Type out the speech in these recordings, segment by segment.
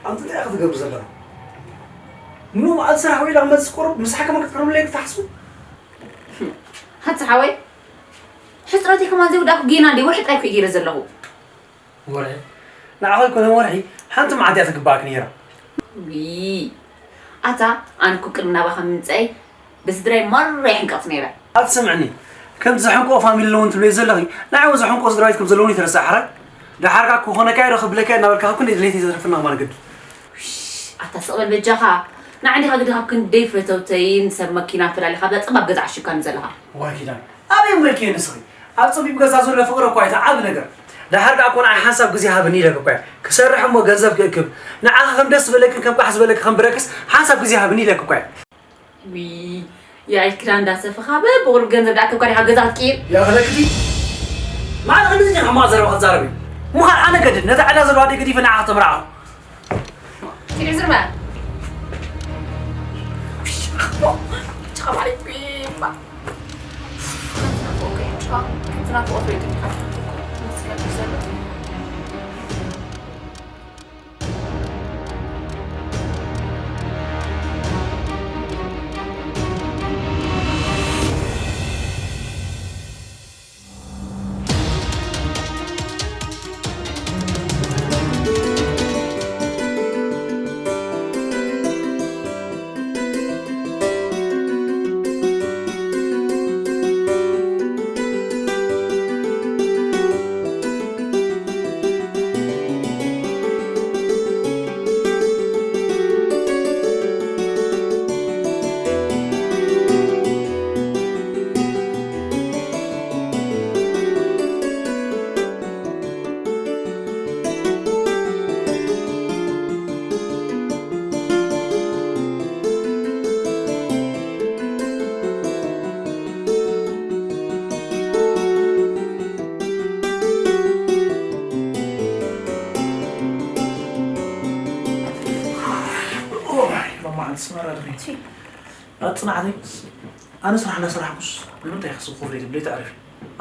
ኣንቲ እንታይ ኢኻ ትገብር ዘለኻ? ኑ በዓል ስራሕ ውዒላ ክመጽእ ቁሩብ ምሳሕ ከማን ክትቀርብለይ ክትሓስቡ? ሓንቲ ሓወይ፣ ሕጽረተይ ከማን ዘይውዳእኩ ጌና እንዴ ወርሒ ጥራይ እኮ እየ ገይረ ዘለኹ። ወርሒ? ንዓኺ ኣይኮነን ወርሒ፣ ሓንቲ መዓልቲ እያ ትግባኣኪ ነይራ። ውይ፣ ኣታ ኣነ እኮ ቅድሚ ናባኻ ምምጻእይ ብስድራይ ማራ ይሕንቀጽ ነይረ። ኣቲ ስምዕኒ፣ ከምቲ ዘሕንቆ ፋሚሊ ኣለውን ትብለይ ዘለኺ፣ ንዓይ እውን ዘሕንቆ ስድራቤት ከም ዘለውን ይተረሳዕ ሓራይ። ደሓርካ ክኾነካ እየ ዶ ክብለካ እየ እናበልካ ካብ ክንደይ ድሌት ይዘርፍና ማንገድ። ውሽ፣ ኣታ ስቕ በል በጃኻ። ንዓይ እንዲኻ ግዲ ካብ ክንደይ ፈተውተይን ሰብ መኪና ፈላሊኻ ኣብዛ ጸባብ ገዛ ዓሽግካኒ ዘለኻ። ዋይ ኪዳን፣ ኣበይ እምበልኪ እየ ንስኺ? ኣብ ጸቢብ ገዛ ዘሎ ፍቕሪ እኳ እዩ እቲ ዓቢ ነገር። ደሓር ከኣ እኮ ንዓይ ሓንሳብ ግዜ ሃብኒ ኢለኪ እኳ እየ። ክሰርሕ እሞ ገንዘብ ክእክብ፣ ንዓኺ ከም ደስ ዝበለክን ከም ቃሕ ዝበለኪ ከም ብረክስ ሓንሳብ ግዜ ሃብኒ ኢለኪ እኳ እየ። ውይ፣ ያይ ክዳን እንዳሰፈኻ በብቑሩብ ገንዘብ ዳኣከብካ ዲኻ ገዛ ክትቅይር? ያ ፈለክቲ፣ ማዕረ ክንድዚ ዲኻ ሕማቕ ዘረባ ክትዛረቢ? ምዃን ኣነ ገድድ፣ ነታ ዕዳ ዘለዋ ኣደይ ገዲፈ ንዓኻ ተምርዓኹ። ትሪኦ ዝርባ። ቻው ማለት ቢማ። ናፍቆት ወይ ቻው። ናፍቆት ወይ ቢማ። ኦይ፣ ሎማዓንቲ ስመራ ድኺ። ቺ። ኣጽናዕቲ። ኣነ ስራሕ እናሰራሕኩስ ንምንታይ ክስብ ኮፍ ኢለ ብለይ ተዕርፊ?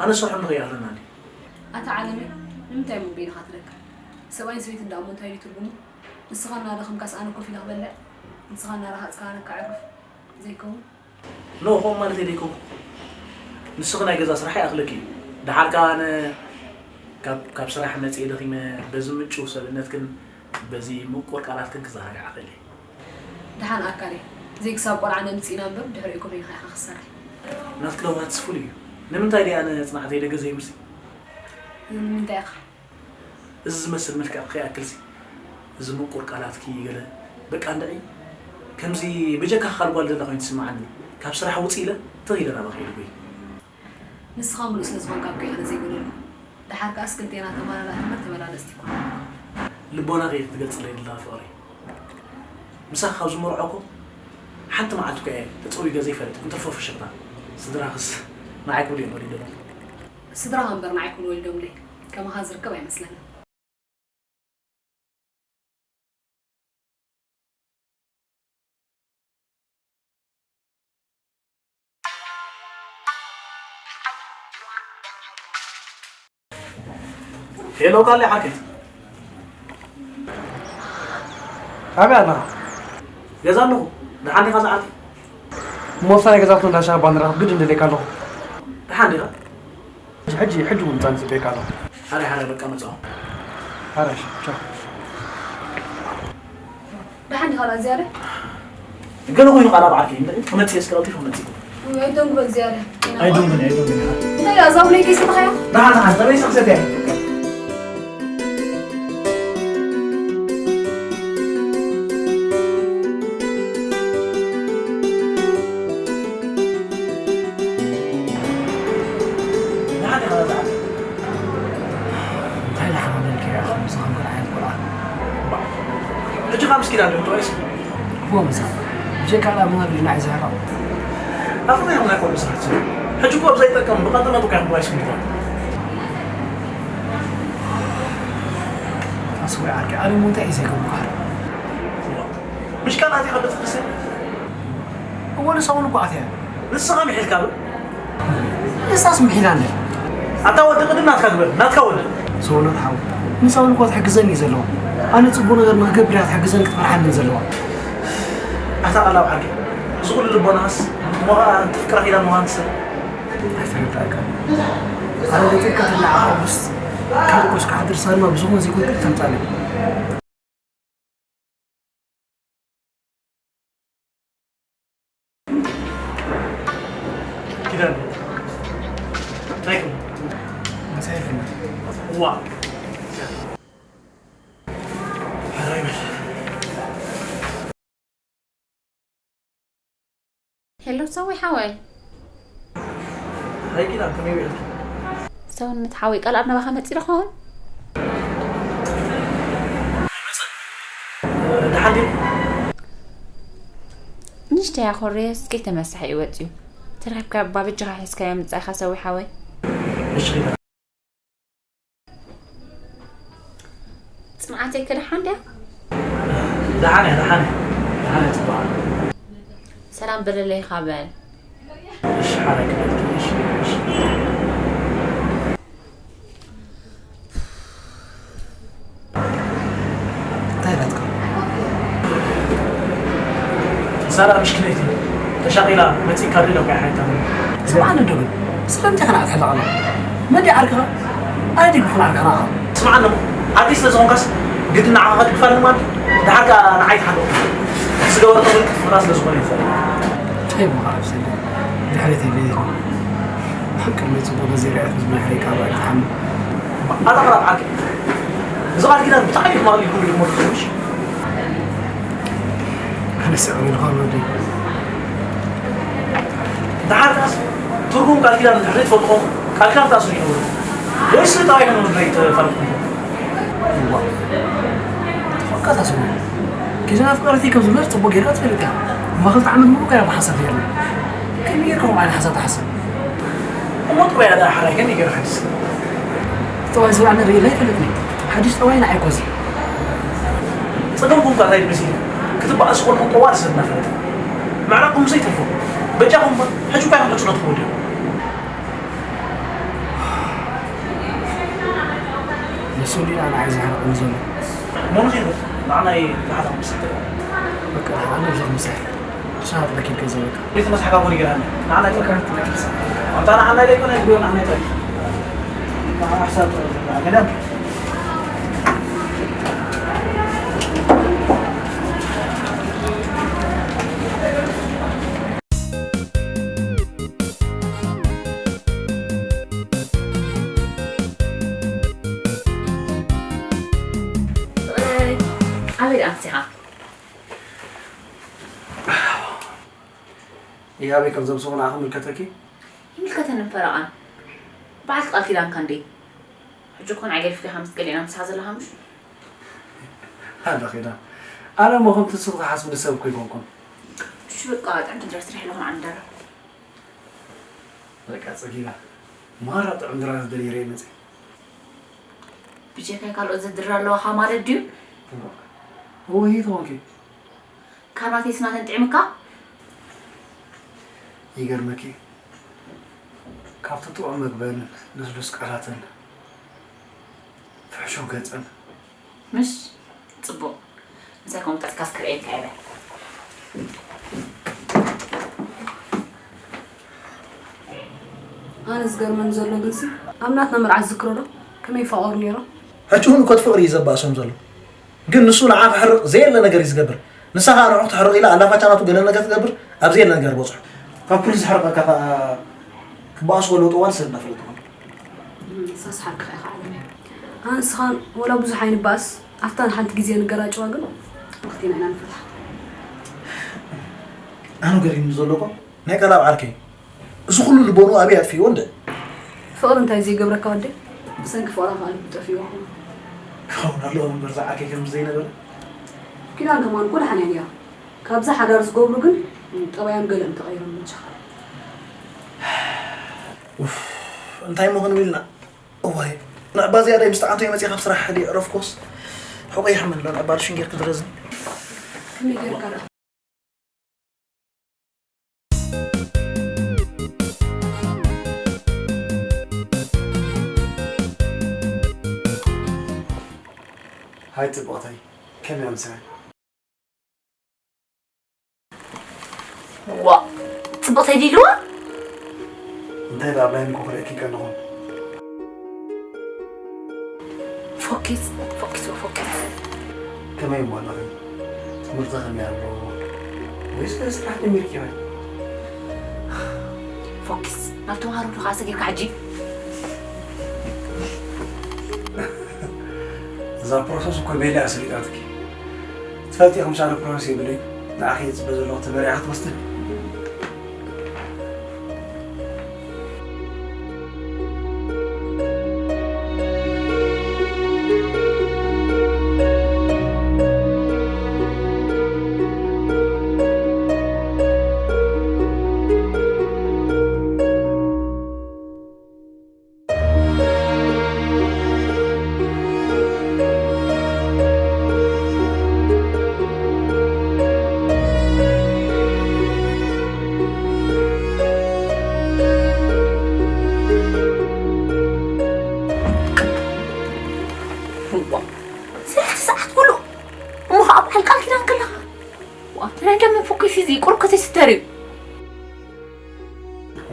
ኣነ ስራሕ እንድኺ ኣለና እንዲ። ኣታ ዓለመይ፣ ንምንታይ እሞ በይንኻ ትደክር? ሰብኣይን ሰበይትን ደኣ እሞ እንታይ ድዩ ትርጉሙ? ንስኻ እናደኸምካስ ኣነ ኮፍ ኢለ ክበልዕ? ንስኻ እናረሃጽካ ኣነ ከዕርፍ ዘይከውን? ኖ፣ ከምኡ ማለተይ ደይኮንኩ። ንስኺ ናይ ገዛ ስራሕ ይኣኽለኪ እዩ። ደሓር ከኣ ኣነ ካብ፣ ካብ ስራሕ መጺኤ ደኺመ፣ በዚ ምጩው ሰብነትክን በዚ ምቁር ቃላትክን ክዘናጋዕ ክእል እየ። ደሓን ኣካለይ፣ ዘይክሳብ ቆልዓ ነምጽእ ኢና እምበር፣ ድሕሪኡ ኮፍ ኢልካ ኢኻ ክትሰርሕ። ናትኪ ለውሃትስ ፍሉይ እዩ። ንምንታይ ድየ ኣነ ጽንዓተይ ደገ ዘይምሲ? ንምንታይ ኢኻ? እዚ ዝመስል መልክዕ ከይኣክልሲ፣ እዚ ምቁር ቃላትኪ ገለ፣ በቃ እንድዒ፣ ከምዚ ብጀካ ካልእ ጓል ዘላ ኮይኑ ትስምዓኒ። ካብ ስራሕ ውጽእ ኢለ፣ ትኽ ኢለ ናባኺ ይድጉይ። ንስኻ ምሉእ ስለ ዝኾንካ እኮ እየ ኣነ ዘይጎደልኩ። ደሓር ከኣስ ክልቴና ተመላላእቲ እምበር ተበላለጽቲ ኣይኮናን። ልቦናኺ እየ ክትገልጽለይ ድላ ፍቕረይ። ምሳኺ ካብ ዝመርዖ እኮ ሓንቲ መዓልቲ እኮ እየ ተጸዊገ ዘይፈልጥ፣ እንትርፎ ፍሽኽታ። ስድራኽስ ንዓይ ክብሉ እዮም ወሊዶም። ስድራኻ እምበር ንዓይ ክብሉ ወሊዶምለይ። ከማኻ ዝርከብ ኣይመስለንን። ሄሎ፣ ካለ ሓከት። ኣበይ ኣለኻ? ገዛ ኣለኹ። ደሓን ዲኻ ዝዓርከይ? እሞ ወሳኒ ገዛውቲ እንዳ ሻባ ንራኸብ ግድን ደልየካ ኣለኹ። ደሓን ዲኻ? ሕጂ፣ ሕጂ፣ ሕጂ እውን ምጻን ጽበየካ ኣለኹ። ሓራይ፣ ሓራይ፣ በቃ መጻኹ። ሓራይ፣ እሺ፣ ቻው። ደሓን ዲኻ ላ ዝያዳ? ገለ ኮይኑ ቃል ኣብ ዓርከይ፣ እምበር ክመጽእ እስከ ቀልጢፈ ክመጽእ። ውይ፣ ኣይደንጉበን ዝያዳ። ኣይደንጉን፣ ኣይደንጉን። እንታይ እያ፣ እዛ ውለይ ከይሰማኻያ? ደሓን፣ ደሓን፣ ተመሊሰ ክሰትያ እየ። ደሓን ዲኻ ላ ዝዓርከይ? እንታይ ደኣ ሓመመልኪ ኢኻ ከምዚ ከም ካልእ ዓይነት ቆልዓ? ሕጂ ካብ ምስኪና እንዲኹም ጥራይ እስኪ። እዎ መሳ። ብጀካ ላ ምናብ ኢልና ኣይዝሕረቕ። ኣኽሊ ኢኹም ናይ ቆልዑ ስራሕቲ። ሕጂ እኮ ኣብ ዘይጠቅም ብቐንጥነቱ እኮ ኢኹም ጥራይ እስኪ ምትኾኑ። ኣስወይ ዓርከይ፣ ኣነ እሞ እንታይ እዩ ዘይገብሩካ? ምሽ ካልኣት ኢኻ በትክስን? እወ፣ ንሳ እውን እኮ ኣትያ። ንስኻ ምሒልካ ዶ? ንሳስ ምሒላ እንደ። ኣታ ወዲ ቅድም ናትካ ግበር፣ ናትካ ወዲ። ሰውነት ሓው፣ ንሳ እውን እኮ ትሕግዘኒ እዩ ዘለዋ። ኣነ ጽቡቕ ነገር ንክገብር እያ ትሕግዘኒ ክትመርሓኒ ዘለዋ። ኣታ ቃላዊ ዓርኪ፣ እዚ ኩሉ ልቦናስ እሞ ኸኣ ተፍቅራ ኪዳን ምዃን ሰብ ኣይተረዳእካ። ኣነ ደቂቀ ተለዓዓውስ ካብ ቆሽ ክሓድር ሳልማ ብዝኾነ ዘይኮንኩ ተምጻለይ። ኪዳን ናይኩም መሳይፍና ዋ ሕራይ በል። ሄሎ ሰዊ ሓወይ። ሃይ ኪዳን ከመይ ውዒልኪ? ሰውነት ሓወይ ቃል ኣብ ናባኻ መጺ ዶ ኸውን? ደሓን ድዩ? ንእሽተይ ኣኾርየስ ከይተመሳሐ እዩ ወጺኡ። ተረኺብካ እባ በጃኻ ሒዝካዮ ምጻእኻ ሰዊ ሓወይ። እሺ ኪዳን። ጽንዓተይ ከ ደሓን ድያ? ደሓን እያ ደሓን እያ ደሓን እያ ጽቡቕ። ሰላም በለለይ ኢኻ በል። እሺ ሓራይ ክበልኪ እሺ እሺ። እንታይ ኢላትካ? ሳራ ምሽክለይቲ ተሻቒላ መጺእካ ዶ ኢላ እኮ ይሓይታ። ስምዓኒ ዶ ግን ስለምንታይ ከ ንዓኻ ትሕለቕ ኣላ? መን ድዩ ዓርክኻ? ኣነ ድዩ ክኹን ዓርክኻ ንዓኻ? ስምዓኒ እሞ ዓዲ ስለ ዝኾንካስ ግድን ንዓኻ ከድግፋኒ ማለት ድዩ? ደሓር ከኣ ንዓይ ትሓልወካ። ዝገበረቶ ግን ክትፍቕራ ስለ ዝኾነ እዩ ዘርኢ። እንታይ እሞ ከኣ ኣብ ስእሊ ድሕሪት ኢለ ኣብ ቅድመይ ጽቡቕ ግዜ ርኣየት ምስ መሕረይ ካብ ኣልትሓኒ። ኣታ ኽራብ ዓዲ እዚ ቃል ኪዳን ብጣዕሚ ኢኹም ኣቕሊልኩም ኢኹም ወዲ ትንሽ ኣነስ የቕሊልኳ ወዲ። ደሓር ከኣስ ትርጉም ቃል ኪዳን እንድሕር ዘይትፈልጡ ቃል ኪዳን ክትኣስሩ ይነብሩ ወይስ ጠባይ ከም ወዲ ተፋልጥኩም? እዋ ተኾንካ ታስቡ ኪዳን ኣፍቃሪቲ ከም ዝብለር ጽቡቅ ጌርካ ትፈልጥ ኢኻ። እሞ ክልተ ዓመት ሙሉእ ከኣ ብሓሳብ ጌርና ከመይ ጌርካ ከምኡ ዓይነት ሓሳብ ትሓስብ? እሞ ጠባያ ደኣ ሓራይ ከመይ ገይሩ ሓዲስ? ጠባይ ዝብላዕ ንርኢ ኣይፈልጥን። ሓድሽ ጠባይ ንዓይ እኮ እዚ። ጸገምኩም ከ እንታይ መሲሉ? ክትበኣሱ ከለኹም ጠዋል ሰብ እናፈለጠ ምዕራቕኩም ዘይተርፎ። በጃኹም እባ፣ ሕጂ እኳ ኢኹም ዕጽ ዶ ትኸውን ዲኹም? ንሱ እንዲና ንዓይ ዝሕርቐኒ ዘሎ። መኑ ኺዱ? ንዓናይ ዝሓዛ ምሳሕ። በቃ፣ ንዓና ብዛዕባ ምሳሕ። ንስኻ ትረኪብ ገንዘብ በቃ። ቤት መስሓ ካብ ጎኒ ገርሃኒ። ንዓና ይጠቅም። ኣንታ ንዓና ደይኮነ፣ ንዓና ይጠቅም። ንዓና ሓሳብ ገዳም። ፍቕረይ፣ ኣበይ ደኣ ኣምሲኻ? ይሃበይ ከም ዘምስኹ ንዓኺ ምልከተኪ? ይምልከተኒ እምበረቓን። በዓልቲ ቃል ኪዳንካ እንዴ? ሕጂ እኮ ንዓይ ገዲፍካ ኢኻ ምስ ገሊኣና ምሳሕ ዘለኻ ምሽ? ኣለ ኺዳን። ኣነ እሞ ከምቲ ንስኺ ትሓስብኒ ሰብ እኮ ኣይኮንኩን። ሽሽ በቃ ጥዕምቲ እንጀራ ስርሒ ኣለኹ ንዓይ ንደርር። በቃ ጸጊበ። ማራ ጥዑም ድራር ዝደልየ ርእየ መጽየ። ብጀካይ ካልኦት ዘድርር ኣለዋኻ ማለት ድዩ? እወ ሂት ኾንኪ። ካብ ናተይስ ናተን ጥዕምካ? ይገርመኪ ካብቲ ጥዑም መግበን ልስሉስ ቃላተን ፍሕሹው ገጸን ምሽ ጽቡቕ ምሳይ ከምኡ ተጽካስ ክርእየካ እየ በል። ኣነ ዝገርመኒ ዘሎ ግንሲ ኣብ ናትና መርዓ ዝዝክሮ ዶ ከመይ ይፋቐሩ ነይሮም? ሕጂ እውን እኮ እቲ ፍቕሪ እዩ ዘባእሶም ዘሎ። ግን ንሱ ንዓ ክሕርቕ ዘየለ ነገር እዩ ዝገብር። ንሳ ኸዓ ንዕኡ ክተሕርቕ ኢላ ኣላፋቻ ናቱ ገለ ነገር ትገብር ኣብ ዘየለ ነገር በጽሑ። ካብ ኩሉ ዘሕርቐካ ኸዓ ክበኣሱ ከለዉ ጠዋል ሰብ እናፈለጥኩም። ንሳስ ሓቅኻ ኢኻ ዓለመይ። ኣነ ንስኻን ወላ ብዙሕ ኣይንበኣስ ኣብታ ሓንቲ ግዜ ንገራጨዋ ግን ክልቴና ኢና ንፈትሓ። ኣነ ገሪሙኒ ዘሎ እኮ ናይ ቀላብ ዓርከይ እዚ ኩሉ ልቦንኡ ኣበይ ኣጥፊእዎ እንድዒ? ፍቕሪ እንታይ ዘይገብረካ ወደይ? ብሰንኪ ፍቕራ ከኣ ልቡ ጠፊእዎ ክኸውን። ክኸውን ኣለዎ እምበር ዝዓርከይ ከምዚ ዘይነበረ። ኪዳን ከማን እኮ ደሓን እያ ነይራ። ካብዛ ሓዳር ዝገብሩ ግን ጠባዮም ገለ እንተቐይሮም በጃኻ። ኡፍ እንታይ እሞ ክንብል ኢና? እዋይ ንዕባ ዝያዳይ ምስ ጠዓንቶይ መፂኣ ካብ ስራሕ ሕዲ ዕረፍኩስ ሕቆ ይሕመን ኣሎ ንዕባ ሽን ጌርኪ ድረዝኒ። ከመይ ጌርካ ደኣ? ሃይ ጽቡቕተይ፣ ከመይ ኣምስያ? ዋ፣ ጽቡቕተይ ዲልዋ? እንታይ ደኣ ኣብ ላይን እኮ ክርእየኪ ከለኹ። ፎኪስ፣ ፎኪስ፣ ፎኪስ። ከመይ እሞ ኣለኺ? ትምህርቲ ከመይ ኣሎ? ወይስ ስራሕ ጀሚርኪ ወይ? ፎኪስ፣ ናብ ተምሃሮ ዶ ከኣ ሰጊርካ ሕጂ? እዛ ፕሮሰስ እኮ ቤላ እያ ሰሊጣትኪ። ትፈልጢ፣ ከም ሻዶ ፕሮሰስ የብለይ። ንዓኺ እየ ዝጽበ ዘለኹ፣ ተመሪዓ ክትወስድን። እዋ፣ ሰለስተ ሰዓት ሙሉእ። እሞ ኸዓ በዓል ቃል ኪዳን ከለኻ? ዋ፣ ትናንት ለምን ፎከስ እዚ ቁሩብ ከተይስተር እዩ።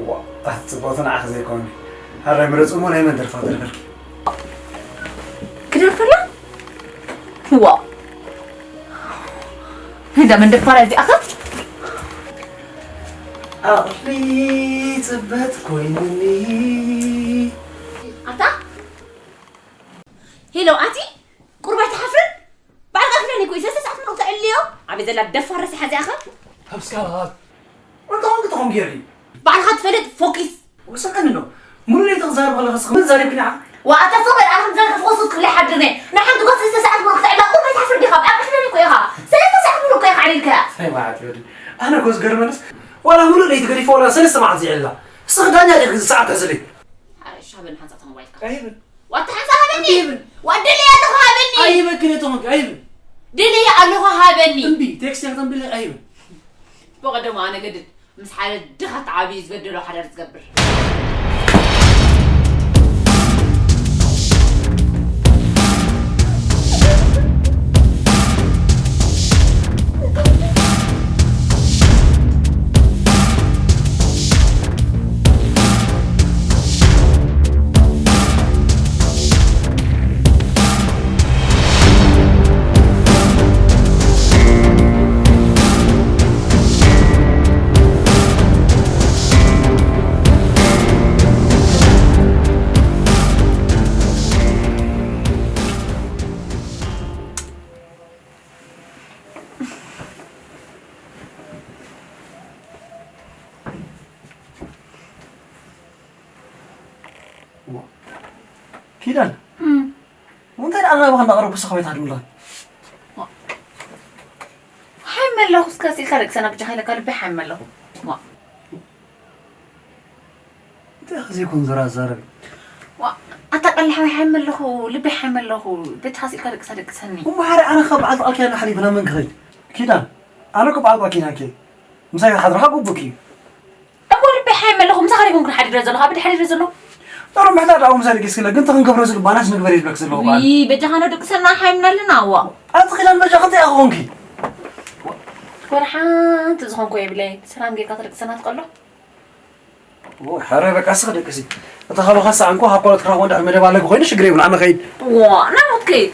ዋ፣ ኣቲ ጽብቕቲ ንዓኺ ዘይኮነ። ሃራይ ምረጽ እሞ ናይ መን ደርፋ ደርፈልኪ? ክደርፈላ? ዋ። እንዳ መን ደፋር እዚኣ ኸ? ዓቕሊ ጽበት ኮይኑኒ። ኣታ? ሄሎ፣ ኣቲ? ቁሩብ ኣይትሓፍርን? ባዕልኻ ክዳን እኮ እዩ፣ ሰለስተ ሰዓት ሙሉእ ተዕልዮ? ኣበይ ዘላ ደፋር ረሳሕ እዚኣ ኸ? ሃብስካ በሃል። እንታይ ኾንኪ፣ እንታይ ኾንኪ ገይርኪ? ባዕልኻ ትፈልጥ ፎኪስ። ወሰኸኒ ነው። ሙሉ ለይቲ ክዛረብ ከለኻ ስኽ ምን ዛሪብኪ ንዓ? ዋ፣ ኣታ ስቕ በል፣ ኣነ ከም ዘለካ ፍኹስ ክትብለይ ሓድር ነይ። ንሓንቲ ጓል ሰለስተ ሰዓት ሙሉእ ክትዕላ ቁሩብ ኣይትሓፍር ዲኻ? ብኣብ ክዳን እኮ ኢኻ። ሰለስተ ሰዓት ሙሉእ እኮ ኢኻ ዓሊልካያ። እንታይ ማለት እዩ ወዲ? ኣነ እኮ ዝገርመንስ፣ ዋላ ሙሉ ለይቲ ገዲፈ ዋላ ሰለስተ መዓልቲ ይዕላ። ስኽ ዳኛ ዲኺ ሰዓት ሕዝለይ? ኣረ፣ እሺ፣ ሃበኒ ሓንሳእ እታ ሞባይልካ። ኣይህብን። ዋታ ሓንሳእ ሃበኒ። ኣይህብን። ዋ፣ ደልየ ኣለኹ፣ ሃበኒ። ኣይህበክን እየ ተኾንኪ፣ ኣይህብን። ደልየ ኣለኹ፣ ሃበኒ። እምቢ፣ ቴክስት እያ ከተንብብለይ፣ ኣይህብን። ብቐደሙ ኣነ ገድድ ምስ ሓደ ድኻ ተዓብዩ ዝበደሎ ሓዳር ዝገብር። ኪዳን፣ እም። እንታይ ደኣ ናባኻ እንዳቐረብኩ ንስኻ ከመይ ትሃድም ኣለኻ? ሓይመለኹ እስከ ሲልካ ደቅሰና ብጃኻ ኢለካ ልቢ ሓይመለኹ። ዋ። እንታይ ኸ ዘይኮን ዘራዛረብ? ዋ፣ ኣታ ቀላሓዊ ሓይመለኹ፣ ልቢ ሓይመለኹ፣ በጃኻ ሲልካ ደቅሳ ደቅሰኒ። እሞ ሓደ ኣነ ካብ በዓል ቃል ኪዳን ሓሊፈ ናብ መን ክኸይድ? ኪዳን፣ ኣነ እኮ በዓል ቃል ኪዳንኪ እየ። ምሳይ ክትሓድራ ግቡእኪ እዩ። እሞ ልቢ ሓይመለኹ፣ ምሳኻ ደይኮንኩ ሓዲረ ዘለኹ፣ ኣብ ሓዲረ ዘለኹ። ኖሮ ምሕታት ኣብኡ ምሳሌ ጌስክለ፣ ግን ተኽንገብሮ ዝግባናስ ንግበር ይብለክ ዘለኹ በዓል። ውይ፣ በጃኻ ነው ደቅሰና ሓይምና ኣለና፣ ዋ። ኣቲ ኺዳን በጃ ክንታይ ኢኻ ኾንኪ? ወላ ሓንቲ ዝኾንኩ የብለይ። ሰላም ጌርካ ተደቅሰና ትቐሎ? ኦ፣ ሓረ በቃ ስኽ ደቅሲ። እታ ካባኻ ሰዓንኮ ሃብ ካልኦት ክረኽቦ እንድሕር መደብ ኣለኪ ኮይኑ ሽግር የብሉ፣ ኣነ ኸይድ። ዋ፣ ናብት ከይድ።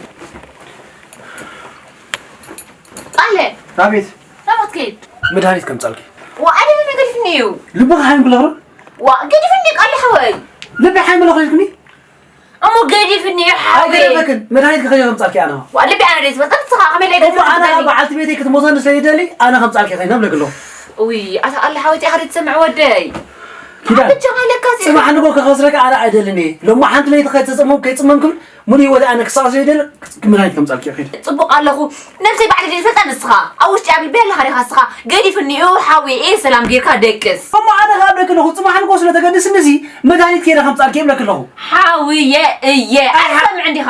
ኣለ። ኣቤት። ናብት ከይድ። መድሃኒት ከምጻልኪ። ዋ፣ ኣደለ ገዲፍኒ እዩ። ልብኻ ሓይም ክለኽሮ? ዋ፣ ገዲፍኒ ቃል ሓወይ። ልቢ ሓይም ክለኽሮ ኢልክኒ? እሞ ገዲፍኒ እዩ ሓወይ። ኣይገደፈክን። መድሃኒት ከኸይድ ከምጻልኪ ኣነ። ዋ፣ ልቢ ኣነ ደስ በጣም ጽኻ ከመይ ላይ እሞ ኣነ ገዲፍኒ? በዓልቲ ቤተይ ክትሞተኒ ስለ ይደሊ ኣነ ከምጻልኪ ኸይድ ነብለክ ኣለኹ። ውይ፣ ኣታ ኣለ ሓወይ፣ ጢኻ ትሰምዕ ወደይ። ኪዳን፣ ብቻ ኣለካ ሲ- ጽባሕ ንጎ ከኸስረካ ኣነ ኣይደልን እየ። ሎማ ሓንቲ ለይቲ ከይተጸመም-፣ ከይጽመም ክብል ሙሉ ህይወት ኣነ ክሳቕ ዘይደለ መድሃኒት ከምጻልኪ እየ ኸይድ። ጽቡቕ ኣለኹ። ነብሰይ ባዕለይ ዘይፈልጣ ንስኻ። ኣብ ውሽጢ ኣብ ልበይ ኣለኻ ዲኻ ንስኻ? ገዲፍኒ እዩ ሓወይ፣ እየ ሰላም ጌርካ ደቅስ። እሞ ኣነ ካብ ደቂ ኣለኹ፣ ጽባሕ ንጎ ስለ ተገድስኒ እዚ መድሃኒት ከይደ ከምጻልኪ እብለኪ ኣለኹ። ሓውየ እየ። ኣይ፣ ሓ- ኣይትሰምዕን ዲኻ?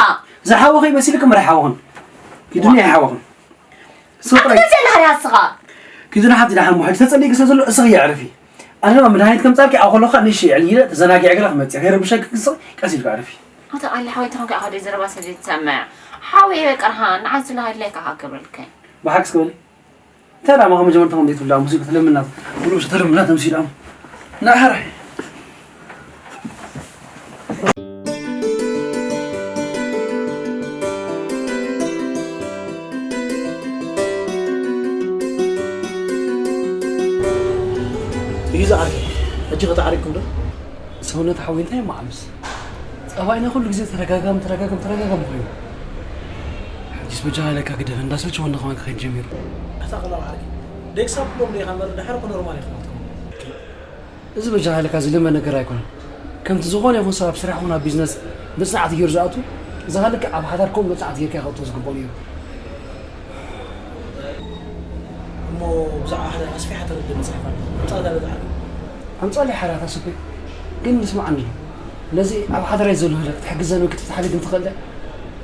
ዝሓወኺ መሲልኪ እምበር ኣይሓወኽን። ኪድኒ ኣይሓወኽን። ስቕ ጥራይ። ኣትገዝእ ኣለኻ ዲኻ ንስኻ? ኪድኒ ሓንቲ ደሓን እሞ ሕጂ ተጸሊእኪ ስለ ዘሎ እስኺ የዕርፊ። ኣነ ድማ መድሃኒት ከምጻልኪ ኣብ ከለኻ ንእሽተይ የዕልል ኢለ ተዘናጊዐ ገለ ክመጽእ ከይረብሸኪ ክስቕ ቀስ ኢልኪ ኣዕርፊ። ኣታ ኣለ ሓወይ ተኾንካ ኢኻ ደይ ዘረባ ስለ ዘይትሰምዕ። ሓወይ በቃ ንዓ ዝለሃለካ ክገብረልካ። ብሓቂ እስኪ በሊ። እንታይ ደኣ መጀመርታ ከም ዘይትብላ ሙዚቃ ተለምና፣ ብሉሽ ተለምና ተምሲላ። ንሓራይ። እዩ ዝዓርኪ። ሕጂ ከተዓሪቅኩም ዶ? ሰውነት ሓወይ እንታይ እሞ ዓምስ? ጸባይና ኩሉ ግዜ ተደጋጋሚ፣ ተደጋጋሚ፣ ተደጋጋሚ ኮይኑ። ሕጂስ በጃኻ ኢለካ ግደፈ፣ እንዳሰልቸወኒ ከማን ክኸይድ ጀሚሩ። ኣታ ቀላል ዓርኪ። ደቂ ሰብ ኩሎም ዲኻ እምበር፣ ድሓር እኮ ኖርማል ኢኻ ማለት እኮ። እዚ በጃኻ ኢለካ ዝልመድ ነገር ኣይኮነን። ከምቲ ዝኾነ ይኹን ሰብ ኣብ ስራሕ ይኹን ኣብ ቢዝነስ ብጽንዓት ገይሩ ዝኣቱ፣ እዚ ኸኣ ልክዕ ኣብ ሓዳር ከምኡ ብጽንዓት ጌርካ ከእትዎ ዝግብኦ ነይሩ። እሞ ብዛዕባ ሓዳር ኣስፊሓ ተረድእ መጽሓፍ ኣሎ። ኣምጻእ እዛ በዛ ዓርኪ። ኣምጻለይ ሓዳር ኣስፊ። ግን ስምዓኒ። ነዚ ኣብ ሓዳረይ ዘሎ ህልኽ ክትሕግዘኒ ወይ ክትፍትሓለይ ግን ትኽእል ዶ?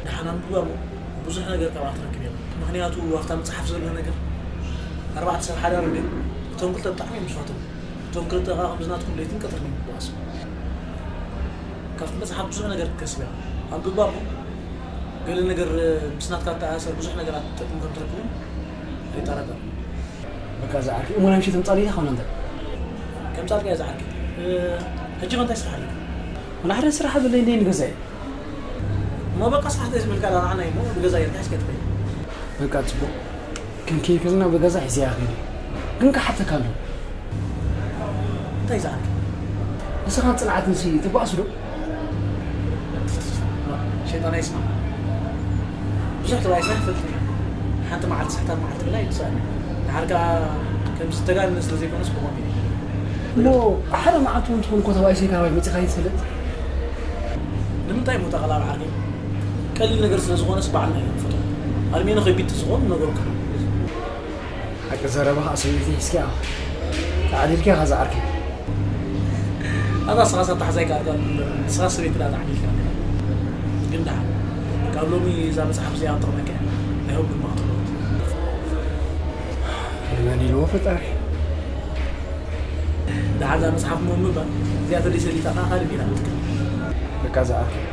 ደሓን ኣንብባ እሞ ብዙሕ ነገር ካብኣ ትረክብ ኢኻ። ምኽንያቱ ኣብታ መጽሓፍ ዘሎ ነገር ኣርባዕተ ሰብ ሓዳር እንድዩ። እቶም ክልተ ብጣዕሚ እዮም ዝፋተዉ። እቶም ክልተ ከኣ ከምዚ ናትኩም ለይትን ቀትርን እዮም ዝጓዓዙ። ካብቲ መጽሓፍ ብዙሕ ነገር ክትከስብ ኢኻ። ኣንብባ እሞ ገለ ነገር ምስ ናትካ እተኣሳሰር ብዙሕ ነገራት ትጠቅም ከም ትረክብን ኣይጠራጠርን። በቃ ዝዓርኪ እሞ ናይ ምሸት ኣምጻለይ ኢኻ ኮነ እንተ? ከምጻልካ እየ ዝዓርኪ። እ፣ ሕጂ ከ እንታይ ስራሕ ኣለካ? ወላ ሓደ ስራሕ የብለይን፣ እየ ንገዛይ። እሞ በቃ ስራሕ ተዝብልካ ዳና ንዓይ እሞ ብገዛ ጌርካ እስከ ትኸይድ። በቃ ጽቡቕ። ክንከይድ ከለና ብገዛ ሒዘያ ከይደ። ግን ክሓተካ ኣሎ። እንታይ ዝዓርኪ? ንስኻን ጽንዓትን ሲ ትባእሱ ዶ? ሸይጣን ኣይስማዕ። ብዙሕ ተባኢስና ንፈልጥ ኢና። ሓንቲ መዓልቲ ስሕታት መዓልቲ ብላ ይትስኣና። ድሓር ከኣ ከምዚ ዝተጋነነ ስለ ዘይኮነስ ብኸምኡ እዩ። እሞ ሓደ መዓልቲ እውን ትኹን እኮ ተባኢሰ ካባይ መጺኻ ይትፈልጥ? ንምንታይ እሞ ተቐላብ ዓርኪ? ቀሊል ነገር ስለ ዝኾነስ ባዕልና ኢና ንፈትሖ። ኣልሜኖ ከቢድ ተዝኾን ነገሩካ። ሓቂ ዘረባኻ ሰበይቲ ሒዝካ ኢኻ። ተዓዲልካ ኢኻ ዝዓርከይ። ኣታ ንስኻስ ኣተሓሕዛ ኣይከኣልካን እምበር፣ ንስኻስ ሰበይቲ ደኣ ተዓዲልካ ኣለኻ። ግን ደሓን፣ ካብ ሎሚ እዛ መጽሓፍ እዚኣ ክትጠቕመካ እያ። I hope ድማ ክትረኽቦ። ንመን ኢልዎ ፈጣሪ? ደሓን እዛ መጽሓፍ እሞ ምንባብ፣ እዚኣ ተደይ ሰሊጣ ከኣ ካልእ ሜላ ክትጥቀም። በቃ ዝዓርከይ።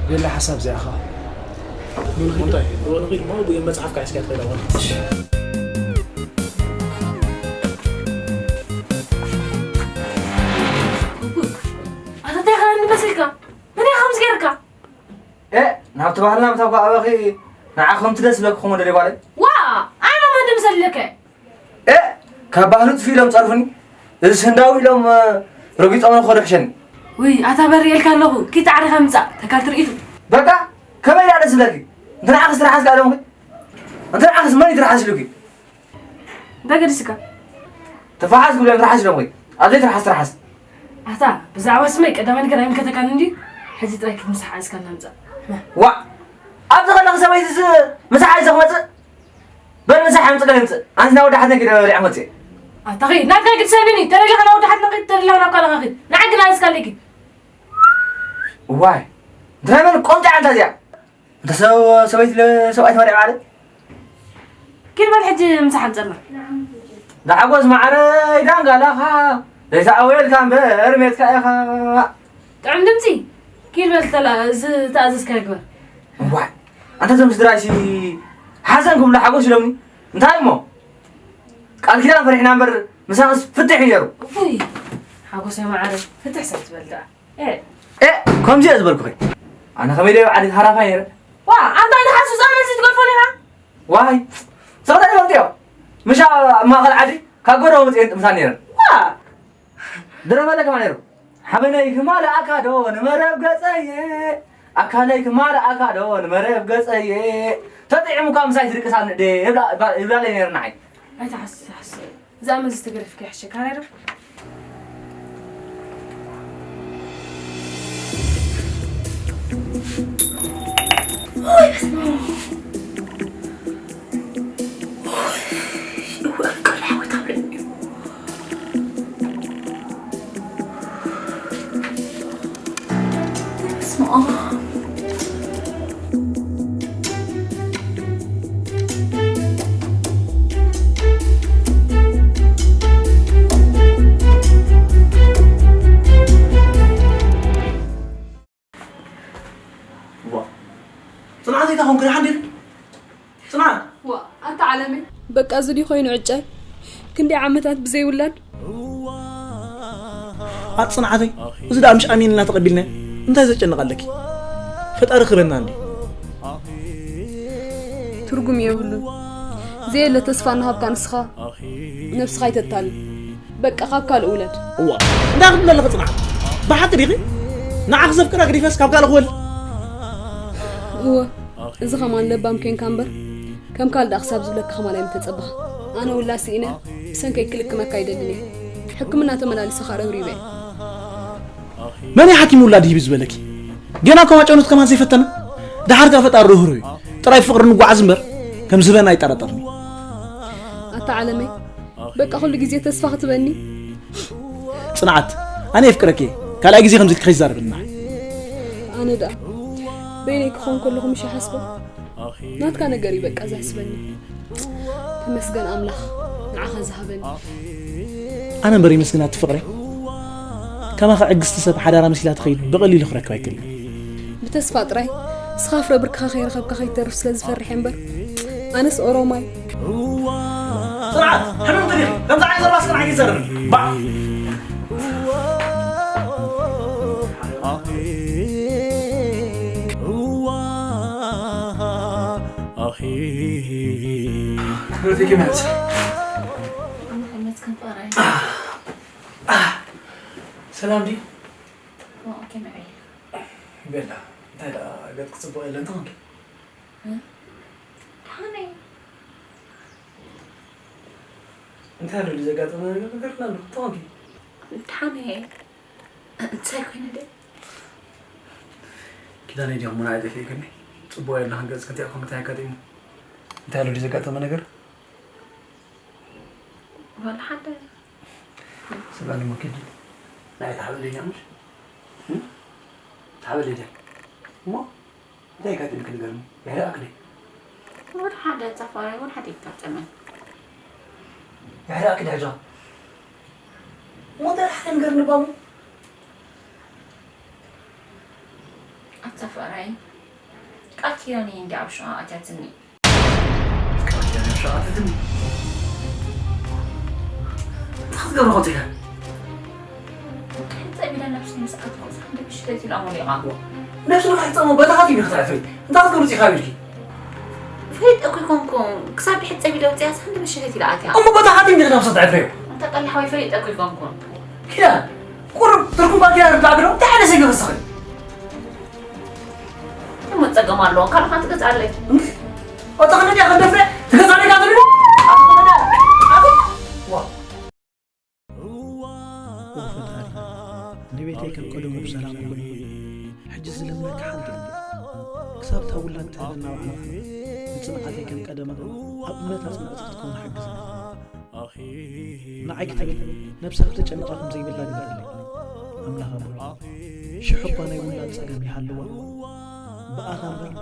ቤላ ሓሳብ እዚኣ ኸኣ። እንታይ? ንኺድ እሞ ብኡ መጽሓፍካ ሒዝካ ትኸይድ ኣዋን። ኣታ እንታይ ኸኣ እንመስልካ? መን ኢኻ ከምዚ ገይርካ? ኤ፣ ናብቲ ባህልና ብታኳ ኣበኺ ንዓ ከምቲ ደስ ዝብለኪ ኹሞ ደልየ ጓለይ። ዋ! ኣነ መን ድምሰል ኢለካ? ኤ፣ ካብ ባህሉ ጥፊኡ ኢሎም ጸርፉኒ። እዚስ ህንዳዊ ኢሎም፣ እ፣ ረጊጾም ንኸዱ ሕሸኒ። ውይ፣ ኣታ በሪ ኢልካ ኣለኹ። ኪድ ጻዕርኻ ምጻእ፣ ተካል ትርኢቱ። በቃ፣ ከመይ ኢላ ደስ ዝብለኪ? እንተ ንዓኽስ ትርሓስ ኢሎምኺ? እንተ ንዓኽስ መን እዩ ትርሓስ ኢሉኪ? እንታይ ገዲስካ? ተፋሓስ ክብሎም ትርሓስ ኢሎምኺ? ኣብ ዘይትርሓስ ትርሓስ። ኣታ፣ ብዛዕባ ስመይ ቀዳማይ ነገር ኣይምልከተካን እንድዩ። ሕጂ ጥራይ ኪድ ምሳሕ ሓዝካ እናምጻእ። መ- ዋእ! ኣብዚ ከለኺ ሰበይትስ ምሳሕ ሓዚኺ ክመጽእ? በል ምሳሕ ኣምጽእ ገለ ምጽእ። ኣንቲ ናብ ወዲ ሓትነይ ከይደ በሊዐ መጽእ። ኣታ ኺድ፣ ናትካ ግድሰንን እዩ። ተደሊኻ ናብ ወዲ ሓትነኻ ኺድ፣ ተደሊኻ ናብ ካልኻ ኺድ። ንዓይ ግን ኣነስካ ኣለኪ። ዋይ፣ እንታይ መን ቆምጣ ኣንታ እዚኣ? እንተ ሰብ-፣ ሰበይቲ ለ-፣ ሰብኣይ ተመርዒ ማለት? ኪድ በል ሕጂ ምሳሕ ኣምጸልና። ዳዕጎስ ማዕረይ ዳንጋላኻ፣ ዘይተኣወየልካ እምበር ሜትካ ኢኻ። ጥዑም ድምጺ። ኪድ በል ተላ-፣ ዝተኣዘዝካዮ ግበር። እዋይ፣ ኣንታ እዞም ስድራይሲ ሓዘን ክብሉ ሓጎስ ኢሎምኒ። እንታይ እሞ? ቃል ኪዳን ፈሪሕና እምበር ምሳኽስ ፍትሕ እዩ ነይሩ። እፉይ፣ ሓጎሰይ መዓረይ፣ ፍትሕ ሰብ ትበል ደኣ። ኤ። ኤ፣ ከምዚ እየ ዝበልኩኺ። ኣነ ከመይ ደዮ ዓዲ ሃራፋይ ነይረ። ዋ፣ ኣንታ እንታይ ሓሱ ዛ መልሲ ትገድፎ ኔራ? ዋይ፣ ስቕታ ይፈልጥዮ። ምሻ ኣብ ማእኸል ዓዲ ካብ ጎደቦ መፅኤን ጥምሳ ነይረን። ዋ። ድረፈለ ከማ ነይሩ። ሓበነይ ክማልኣካ ዶ ንመረብ ገጸየ፣ ኣካለይ ክማልኣካ ዶ ንመረብ ገጸየ፣ ተጥዒሙካ ምሳይ ትድቅስ ኣብ ንእደ ይብላ-፣ ይብላለይ ነይሩ ንዓይ። ኣይትሓስስ፣ ኣይትሓስስ። እዛ መልሲ ተገደፍካ ይሕሸካ ነይሩ። ኦይ፣ በስመ ኣብ። ኦይ፣ እወ፣ ቃል ሓወት ኣብለኒ። በስመ ኣብ። ዋ። ጽንዓተይ ኮንክሪ ሓንዲር ጽናት ዋ ኣታ ዓለመይ በቃ እዚ ድዩ ኮይኑ ዕጫይ ክንደይ ዓመታት ብዘይ ውላድ ኣጽናዓተይ እዚ ደኣ ምሽ ኣሚንና ተቐቢልና እንታይ ዘጨንቕ ኣለኪ ፈጣሪ ክበና እንዲ ትርጉም የብሉን ዘየለ ተስፋ እናሃብካ ንስኻ ነብስኻ ኣይተታልል በቃ ካብ ካልእ ውለድ እዋ እንታይ ክትብል ኣለኺ ጽናዓት ብሓቂ ዲኺ ንዓኺ ዘፍቅራ ገዲፈስ ካብ ካልእ ክወልድ እወ እዚ ኸማን ለባም ኬንካ እምበር ከም ካልእ ደኣ ክሳብ ዝብለካ ኸማን ኣይምተጸበኻ ኣነ ውላ ስኢነ ብሰንከይ ክልክመካ ኣይደልን እየ ሕክምና ተመላሊሰ ኸኣ ረብሪበ እየ መን እዩ ሓኪም ውላድ ሂቢ ዝበለኪ ገና ከማጨኑት ከማን ዘይፈተና ደሓር ከኣ ፈጣሪ ርህሩ እዩ ጥራይ ፍቕሪ ንጓዓዝ እምበር ከም ዝህበና ኣይጠራጠርኒ ኣታ ዓለመይ በቃ ኩሉ ግዜ ተስፋ ክትበኒ ጽንዓት ኣነ የፍቅረኪ ካልኣይ ግዜ ከምዚ ክኸይ ዛረብና ኣነ ደኣ በይነይ ክኾን ከለኹ ምሽ ሓስቦ ናትካ ነገር እዩ በቃ ዘሕስበኒ ተመስገን ኣምላኽ ንዓኻ ዝሃበኒ ኣነ እምበር ይመስግን ኣቲ ፍቕረይ ከማኻ ዕግስቲ ሰብ ሓዳራ መሲላ ትኸይድ ብቐሊሉ ክረክብ ኣይክእልን ብተስፋ ጥራይ ስኻፍረ ብርክኻ ከይረኸብካ ከይተርፍ ስለ ዝፈርሕ እምበር ኣነስ ኦሮማይ ስርዓት ሕሉም ትሪኢ ከምዚ ዓይነት ዘረባ ስራሕ ይዘርብ ባ ክብረተይ ከመይ ኣምሳ ሰላም ድዩ ከመይ ቤላ እንታይ ደኣ ገጽ ክጽብቕ የለን ተኾንኪ ደሓነይ እንታይ ኣሎ ዘጋጠመ ነገር ንገርና ኣሎ ተኾንኪ ደሓነይ እንታይ ኮይነ ደ ኪዳነይ ዲኹም ምና ኣይጠፊእክኒ ጽቡቕ የለኽን ገጽ ከቲዕኩም እንታይ ኣጋጢሙ እንታይ ኣሎ ዘጋጠመ ነገር ዋላ ሓደ ስጋኒ ሞኪድ ናይ ተሓበለኛ ምሽ ተሓበለኛ እሞ እንታይ ጋጥምኪ ንገርኒ የሕደኣክኒ ወደ ሓደ ጸፋራይ ወደ ሓደ ይጋጠመን የሕደኣክኒ ሕጃ እሞ እንታይ ሓደ ንገርኒ ባሙ ኣጸፋራይ ቃል ኪዳን እንዲ ኣብ ሸዋ ኣትያትኒ ቃል ኪዳን ኣብ ሸዋ ኣትያትኒ እንታይ ክትገብሪ ቆጺካ ጸቢለ ነብሲ ምስ ኣትኩ ሳንደ ምሽተት ኢላ ሞሊቓ ነብሲ ንክሕጸሞ በታኻት እዩ ክትዕፍሪ እንታይ ክትገብሪ ጺኻ ኢልኪ ፈሊጠ እኮ ይኮንኩ ክሳብ ድሕር ጸቢለ ወጽያ ሳንደ ምሽተት ኢላ ኣትያ እሞ በታኻት እዩ ንክዳብሰ ትዕፍሪ እንተ ጠላሕ ወይ ፈሊጠ እኮ ይኮንኩ ኪዳን ቁሩብ ትርጉም ባኪ ርዳእ ግዶ እንታይ ዓይነት ሰብ ይኸስኽን እሞ ጸገም ኣለዎ ካልኻ ትገዝኣለይ ወጣ ከነዲያ ከደፍረ ትገዛለይ ካትሉ ኦ ፈጣሪ ንቤተይ ከም ቀደሙ ብሰላም ኣውዕለኒ ሕጂ ዝልምነካ ሓንቲ እምበር ክሳብ እታ ውላድ ትህበና ባዕልኻ ንጽንዓተይ ከም ቀደማ ኣብ እምነት ኣጽንዕቲ ክትከውን ሓግዘኒ ንዓይ ክትብል ነብሳ ክትጨንቓ ከም ዘይብላ ግበረለይ ኣምላኽ ኣቦይ ሽሕ እኳ ናይ ውላድ ጸገም ይሃልዋ ብኣኻ እምበር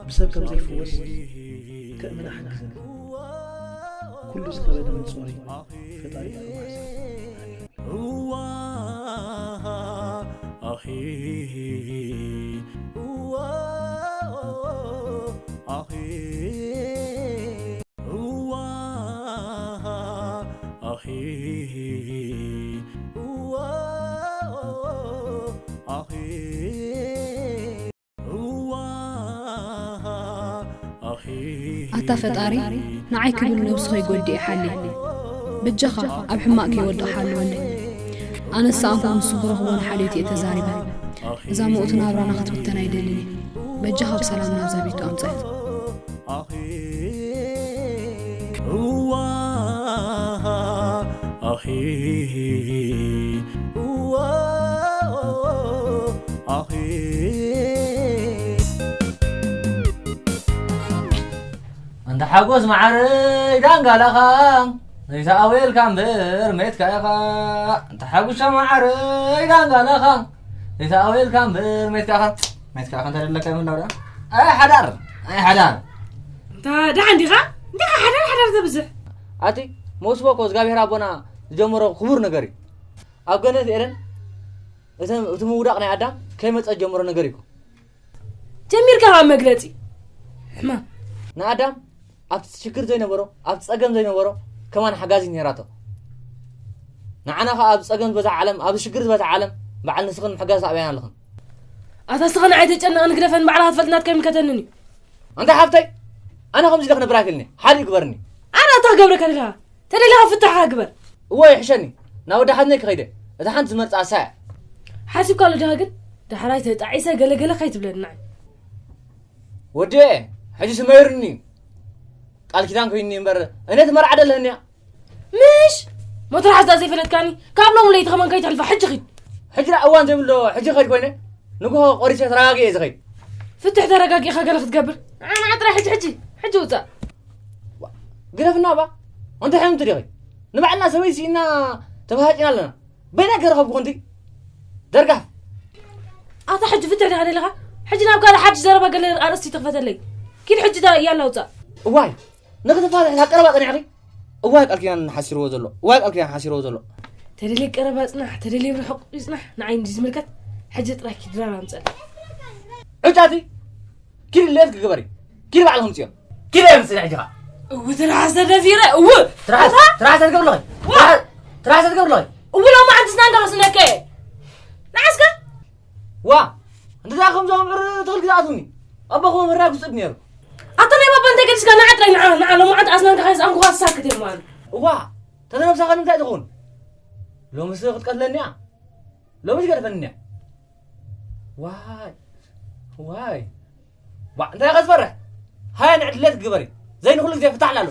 ብሰብ ከም ዘይፍወስ ከእምና ሓግዘኒ ኩሉ ዝኸበደኒ ጾረይ ፈጣሪ ኣርባዕሳ ኣታ ፈጣሪ ንዓይ ክብል ነብሱ ከይጎድእ ሓሊ በጃኻ ኣብ ሕማቕ ከይወድቕ ሓልወለይ ኣነስ ኣንፈ ንሱ ክረኽቦ ንሓልዮት እየ ተዛሪበ እዛ ምኡት ናብራና ክትብተን ኣይደልን እየ በጃኻ ብሰላም ናብዛ ቤቱ ኣምፅኣት ኣንታ ሓጎስ መዓረይ ዳንጋላኻ ዘይተኣወየልካ እምበር ሜትካ ኢኻ ኣንታ ሓጉሻ መዓረይ ዳንጋላኻ ዘይተኣወየልካ እምበር ሜትካ ኢኻ ሜትካ ኢኻ እንታይ ደለካ ይምንዳው ደኣ ኣይ ሓዳር ኣይ ሓዳር እንታ ደሓን ዲኻ እንታይ ሓዳር ሓዳር ዘብዝሕ ኣቲ መውስቦ እኮ እግዚኣብሔር ኣቦና ዝጀመሮ ክቡር ነገር እዩ ኣብ ገነት ኤደን እቲ ምውዳቕ ናይ ኣዳም ከይመፀ ዝጀመሮ ነገር እዩ ጀሚርካ ካብ መግለፂ ሕማም። ንኣዳም ኣብቲ ሽግር ዘይነበሮ፣ ኣብቲ ጸገም ዘይነበሮ ከማን ሓጋዚት ነይራቶ። ንዓና ኸኣ ኣብ ጸገም ዝበዝሓ ዓለም፣ ኣብ ሽግር ዝበዝሓ ዓለም በዓል ንስኽን ምሕጋዝ ኣበያን ኣለኽን። ኣታ ስኻ ንዓይ ተጨነቕን ግደፈን ባዕልኻ ትፈልጥ ናትካ ይምልከተንን እዩ። ኣንታ ሓፍተይ፣ ኣነ ከምዚ ኢለ ክነብር ኣይክእልን እየ። ሓደ ይግበርኒ። ኣነ ኣታ ክገብረካ ደለኻ። ተደሊኻ ፍታሕኻ ግበር። እወ ይሕሸኒ። ናብ ወዲ ሓትነይ ክኸይደ። እታ ሓንቲ ዝመርጻ እሳ እያ። ሓሲብካሉ ዲኻ ግን? ዳሕራይ ተጣዒሰ ገለ ገለ ከይትብለኒ ንዓይ። ወዲኤ፣ ሕጂ ስመይሩኒ እዩ። ቃል ኪዳን ኮይኑኒ እምበር፣ እኔ ትመርዓ ደለህኒ እያ። ምሽ! ሞትራ ሓዛ ዘይፈለጥካኒ፣ ካብ ሎም ለይቲ ከማን ከይትሕልፋ፣ ሕጂ ኺድ። ሕጂ ደኣ እዋን ዘይብሎ፣ ሕጂ ኸይድ ኮይነ፣ ንግሆ ቆሪሰ ተረጋጊኤ እየ ዝኸይድ። ፍትሕ ተረጋጊእኻ ገለ ክትገብር። ንዓና ጥራይ ሕጂ፣ ሕጂ፣ ሕጂ ውጻእ። ዋ፣ ግደፍና እባ። እንታይ ሕምምቲ ዲኺ? ንባዕልና ሰበይቲ ስኢና ተበሃጪና ኣለና። በይና ገረኸብኩ ኮንቲ? ደርጋፍ። ኣታ ሕጂ ፍትሕ ዲኻ ደለኻ? ሕጂ ናብ ካልእ ሓድሽ ዘረባ ገለ ኣርእስቲ ትኽፈተለይ። ኪድ ሕጂ ዳ እያላ ውጻእ። እዋይ፣ ንኽትፋትሕ ኣብ ቀረባ ጸኒሕኺ? እዋይ ቃል ኪዳን ሓሲርዎ ዘሎ፣ እዋይ ቃል ኪዳን ሓሲርዎ ዘሎ። ተደልየ ቀረባ ጽናሕ፣ ተደልየ ብርሑቕ ይጽናሕ፣ ንዓይ እንዲ ዝምልከት። ሕጂ ጥራይ ኪድ ድራር ኣምጸል። ዕጫቲ፣ ኪድ ሌት ክግበሪ። ኪድ ባዕልኹም ጽዮ። ኪድ እየ ምስል ሕጂ ኸኣ። እው ትርሓስ ተደፊረ፣ እው። ትርሓስ፣ ኣታ? ትርሓስ ትገብርለኺ። ዋ! ትርሓስ፣ ትርሓስ ትገብርለኺ። እው ሎማዓንቲ ስናንካ ክስነከ። ንዓስከ? ዋ! እንተ ደኣ ከምዞም ዕር ትኽል ግዛኣትኒ። ኣቦኹም ምራግ ውጽድ ነይሩ። ኣታ ናይ ባባ እንታይ ገዲስካ ንዓ ጥራይ ንዓ፣ ንዓ ሎማዓንቲ ኣስናንካ ከይሰኣንኩኻ ትሳክት እየ ማለት። እዋ! ተተነብሳኻ ንምንታይ ትኸውን? ሎምስ ክትቀትለኒ እያ። ሎምስ ገደፈኒ እያ። ዋይ! ዋይ! ዋ፣ እንታይ ኢኻ ዝፈርሕ? ሃያ ንዕድለት ግበሪ። ዘይንኹሉ ግዜ ፍታሕ ላሎ።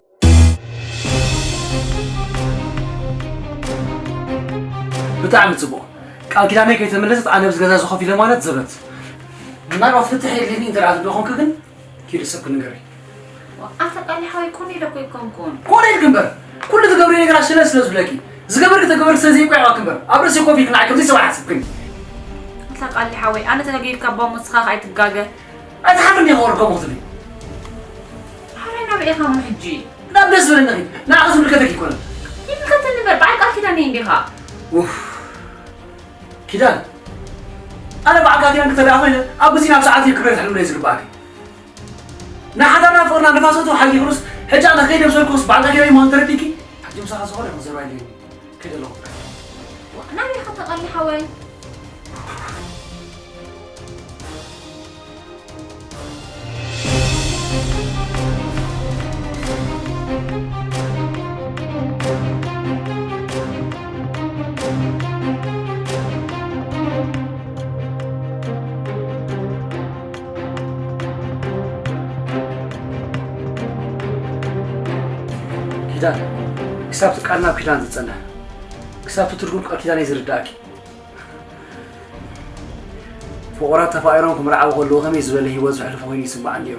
ብጣዕሚ ጽቡቕ። ቃል ኪዳነይ ከይተመለሰት ኣነ ኣብዚ ገዛ እዚ ኮፍ ኢለ ማለት ዘበት። ምናልባት ፍትሕ የድልየኒ እንተ ደኣ ትብሎ ኾንክ ግን፣ ኪዲ ሰብ ክንገሪ። ኣታ ቃሊ ሓወይ ኮነ ኢለ እኮ ኣይኮንኩን። ኮነ ኢልክ እምበር፣ ኩሉ ትገብሪ ነገራት ሽለል ስለ ዝብለኪ፣ ዝገበርክ ተገበርክ ስለ ዘይቆያዋክ እምበር፣ ኣብ ርእሲ ኮፍ ኢልክ ንዓይ ከምዚ ሰብ ኣይሓስብክን። ኣታ ቃሊ ሓወይ፣ ኣነ ተጋጊርካ እባ እሞ ንስኻ ከኣ ኣይትጋገ። ኣይትሓፍርን ዲኻ ወርቆ ሞትኒ? ሓራይ ናበይ ኢኻ እሞ ሕጂ? ናብ ደስ ዝበለኒ ኺድ። ንዓኻ ዝምልከተኪ ኣይኮነን። ይምልከተኒ እምበር፣ በዓል ቃል ኪዳነይ እንዲኻ። ኡፍ። ኪዳን። ኣነ በዓል ቃል ኪዳን ክተርኢ ኮይነ፣ ኣብ ግዜን ኣብ ሰዓትን እዩ ክብረት ሕልምለይ ዝግበኣኪ። ንሓዳርና ፍቕርና ንፋሰቱ ሓጊኹስ፣ ሕጂ ኣነ ከይደ ምስ በልኩስ በዓል ቃል ኪዳን ምዃኑ ተረዲእኪ? ሕጂ ምሳኻ ዝኾነ ይኹን ዘረባ የድልየኒ። ከይደ ኣለኹ። ናበይ ኢኻ ተቓሊ ሓወይ? ኪዳን፣ ክሳብ እቲ ቃል ናብ ኪዳን ዝጸንሕ፣ ክሳብ እቲ ትርጉም ቃል ኪዳነይ ዝርድኣኪ። ፍቑራት ተፋቒሮም ክምርዓዉ ከለዉ ከመይ ዝበለ ህይወት ዘሕልፉ ኮይኑ ይስምዓኒ ነይሩ።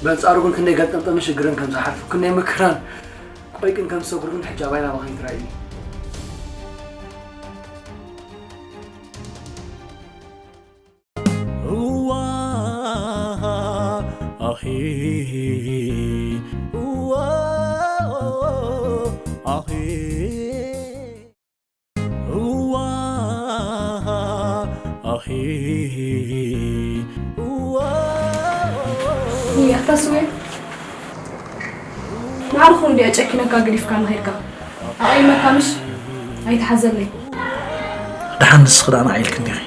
በንጻሩ ግን ክንደይ ገልጠምጠምን ሽግርን ከም ዝሓልፉ፣ ክንደይ መከራን ቆይቅን ከም ዝሰግሩ ግን ሕጂ ኣባይ ናባኸይ ትረኣዩኒ። እዋ፣ ኣኺ፣ እዋ፣ ኣኺ፣ እዋ፣ ኣኺ፣ እዋ። ውይ፣ ኣታ ስዌ፣ ማዕርኹም እንድያ ጨኪነካ ገዲፍካ ንኸድካ። ኣቐይመካ ምሽ? ኣይትሓዘለይ። ደሓን ንስኺ ደኣ ንዓይ ኢልኪ እንዲኺ።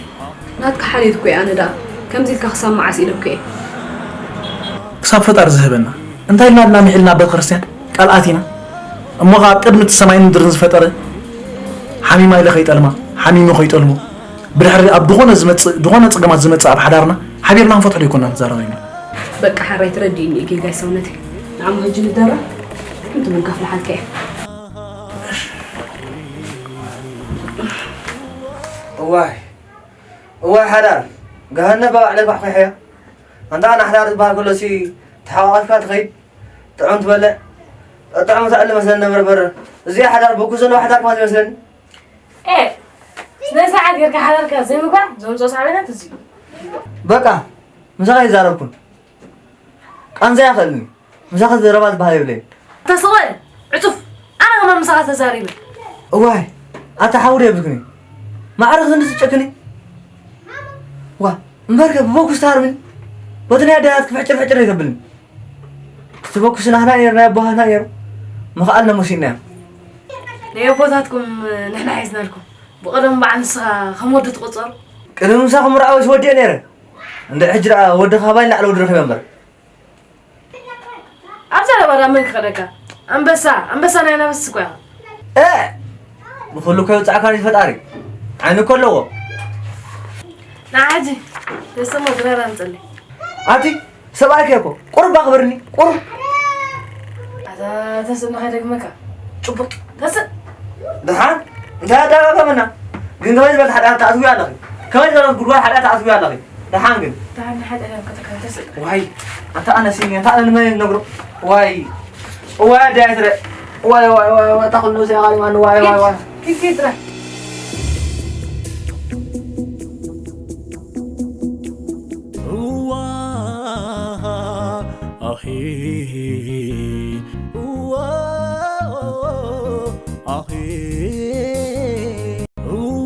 ናትካ ሓልዮት እኮ እየ ኣነ ደኣ። ከምዚ ኢልካ ክሳብ መዓስ ኢለኩ እየ። ክሳብ ፈጣሪ ዝህበና። እንታይ ኢልና ድና ምሒልና ኣብ ቤተ ክርስቲያን ቃል ኣቲና። እሞ ኸኣ ኣብ ቅድሚ እቲ ሰማይን ምድርን ዝፈጠረ ሓሚማ ኢለ ከይጠልማ፣ ሓሚሙ ከይጠልሞ። ብድሕሪ ኣብ ዝኾነ ዝመጽእ፣ ዝኾነ ጸገማት ዝመጽእ ኣብ ሓዳርና ሓቢርና ክንፈትሖ ዘይኮና ንዛረብ ኢና። በቃ ሓራይ ተረዲእኒ እዩ ጌጋይ ሰውነተይ። ንዓሞ ሕጂ ንደራ፣ ከምቲ ምንካፍ ንሓልከ እየ። እዋይ፣ እዋይ ሓዳር፣ ገሃነብ ኣብ ኣዕለባ ኣሕኺሕያ። ኣንታ ንሓዳር ዝበሃል ከሎሲ ተሓቋቒፍካ ትኸይድ፣ ጥዑም ትበልዕ፣ ጥዑም ትዕሊ መስለኒ ነበር በር። እዚኣ ሓዳር በኩ ዘለዋ ሓዳር ማለት ይመስለኒ። ኤ፣ ስነ ስርዓት ጌርካ ሓዳርካ ዘይምግባር ዘምጽኦ ሳዕቤናት እዚ እዩ። በቃ፣ ምሳኻ ኣይዛረብኩን። ቃንዛ ይኸእልኒ። ምሳኻ ዘረባ ዝበሃል የብለይን። ኣታ ስቕ በል፣ ዕጹፍ። ኣነ ከማን ምሳኻ ተዛሪበ። እዋይ፣ ኣታ ሓውሪ የብልክኒ። ማዕረ ክንዲ ትጨክኒ? ዋ፣ እምበርከ ብበኩስ ትሃርምኒ? በቲ ናይ ኣደታት ክፍሕጭር ፍሕጭር ኣይተብልኒ። እቲ በኩስ ናህና ነይሩ፣ ናይ ኣቦሃትና ነይሩ። ምኽኣል ነመሲእናዮ። ናይ ኣቦታትኩም ንሕና ሒዝናልኩም። ብቐደም በዓል ንስኻ ከም ወዲ ትቑጸር። ቅድሚ ምሳኹም ርኣወይስ ወዲኤ ነይረ። እንድዒ ሕጂ ደኣ ወዲ ካባይ ንላዕሊ ወዲ ረኺበ እምበር። ኣብዛ ለባዳ መን ክኸደካ? ኣንበሳ፣ ኣንበሳ ናይ ኣናብስ እኮ ኢኻ። እ! ንኹሉ እኮ ይውጻዕካ እዩ ፈጣሪ። ዓይኒ እኮ ኣለዎ። ንዓ ሕጂ፣ ተሰሞ ድራር ኣምጽለይ። ኣቲ፣ ሰብኣይከ እኮ፣ ቁሩብ ኣኽብርኒ፣ ቁሩብ። ኣታ ተስእ ንኸይደግመካ። ጭቡጥ። ተስእ። ደሓን፣ እንታይ ኣደጋገመና? ግን ከመይ ዝበለት ሓጢኣት ትኣትዊ ኣለኺ? ከመይ ዝበለት ጉድጓድ ሓጢኣት ትኣትዊ ኣለኺ? ደሓን ግን። ደሓን ንሓጢኣት ኣብ ከተካ ተስእ። ዋይ፣ ኣታ ኣነ ሲኒ፣ ኣታ ኣነ ንመን ነግሮ? ዋይ፣ ዋይ፣ ኣደይ ትረ-፣ ዋይ፣ ዋይ፣ ዋይ፣ ዋይ፣ እታ ኩሉ ነብሰይ ኣቓሊማኒ፣ ዋይ፣ ዋይ፣ ዋይ። ኪድ፣ ኪድ ጥራሕ። እዋ፣ ኣኺ፣ እዋ፣ ኣኺ፣ እዋ፣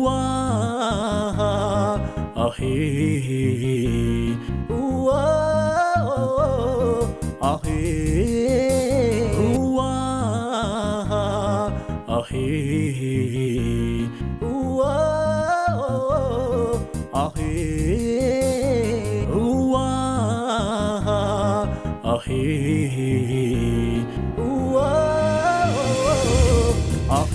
ኣኺ፣ እዋ፣ ኣኺ፣ እዋ፣ ኣኺ፣ እዋ፣ ኣኺ፣ እዋ፣ ኣኺ፣ እዋ፣ ኣኺ።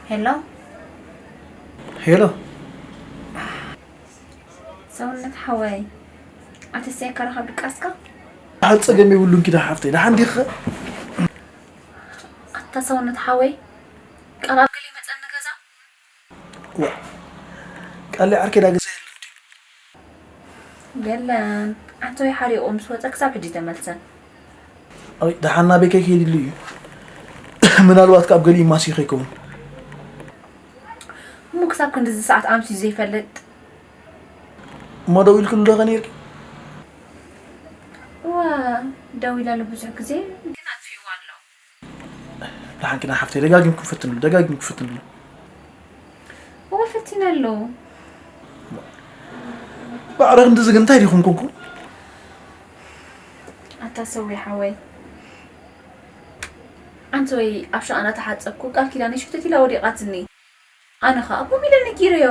ሄሎ። ሄሎ። ሰውነት ሓወይ፣ ኣተሰየካ ረኻ ድቃስካ? ሓንቲ ጸገም የብሉን ኪዳ ሓፍተይ፣ ደሓን ዲኺ? ኣታ ሰውነት ሓወይ፣ ቃል ኣብ ገለ ይመጸኒ ገዛ? ዋ፣ ቃል ዓርከይ ዳ ገዛ የለን ድዩ? የለን፣ ኣንተ ወይ ሓሪቑ ምስ ወጸ ክሳብ ሕጂ ተመልሰ። ኣይ፣ ደሓን ናበይ ከይከይድ ኢሉ እዩ? ምናልባት ካብ ገሊኡ ማስዩ ከይከውን። እሞ ክሳብ ክንድዚ ሰዓት ኣምስዩ ዘይፈልጥ? እሞ ደዊልክሉ ዶ ከ ነይርኪ? እወ፣ ደዊለሉ ብዙሕ ግዜ፣ ግን ኣጥፊእዎ ኣሎ። ደሓን ኪዳ ሓፍተይ፣ ደጋጊምኩ ፈትንሉ፣ ደጋጊምኩ ፈትንሉ። እወ፣ ፈቲነሉ። ባዕረ ክንድዚ ግን እንታይ ዲኹም ኮንኩም? ኣታ ሰዊ ሓወይ፣ ኣንተ ወይ ኣብ ሸቓና ተሓጸብኩ፣ ቃል ኪዳነይ ሽፍትት ኢላ ወዲቓትኒ። ኣነ ኸኣ ኮም ኢለ ነጊረዮ።